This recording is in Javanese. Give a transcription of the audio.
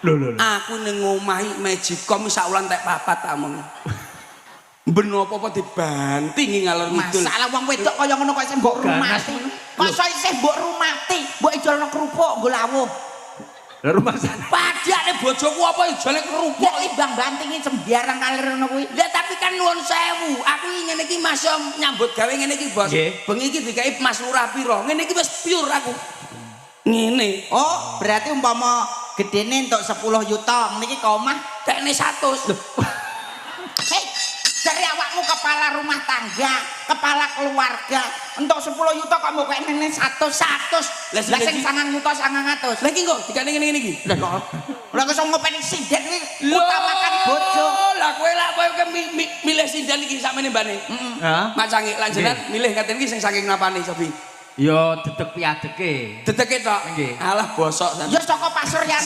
Lho lho lho. Aku ning omah iki Magicom sak wulan tek papat tak omong. Ben apa-apa dibantingi ngalor ngidul. Masalah wong wedok kaya ngono kok isih mbok Ganas rumati. ngono. Kok iso isih mbok rumati, mbok ijolno kerupuk nggo lawuh. Lah rumah sana. Padane bojoku apa ijole kerupuk. Ya timbang bantingi sembarang kalir ngono kuwi. Lah tapi kan nuwun sewu, aku iki ngene iki Mas yo nyambut gawe ngene iki, Bos. Nggih. Bengi iki dikai Mas Lurah pira? Ngene iki wis pure aku. Ngene. Oh, berarti umpama gedene entuk 10 yuta, niki ke omah. Tekne 100. Hei, dari awakmu kepala rumah tangga, kepala keluarga, entuk 10 yuta kok mbok kene 100 100. Lah Lah sing 9 yuta 900. Lah iki kok dikane ngene-ngene iki. Lah kok lah kok iso ngopeni sinden kuwi utamakan bojo. Lah kowe lah kowe milih sinden iki sakmene mbane. Hah? Macange lan jenengan milih ngaten iki sing saking napane Sofi? Yo dedek piadeke. Dedeke tok. Nggih. Alah bosok. Ya saka pasuryan.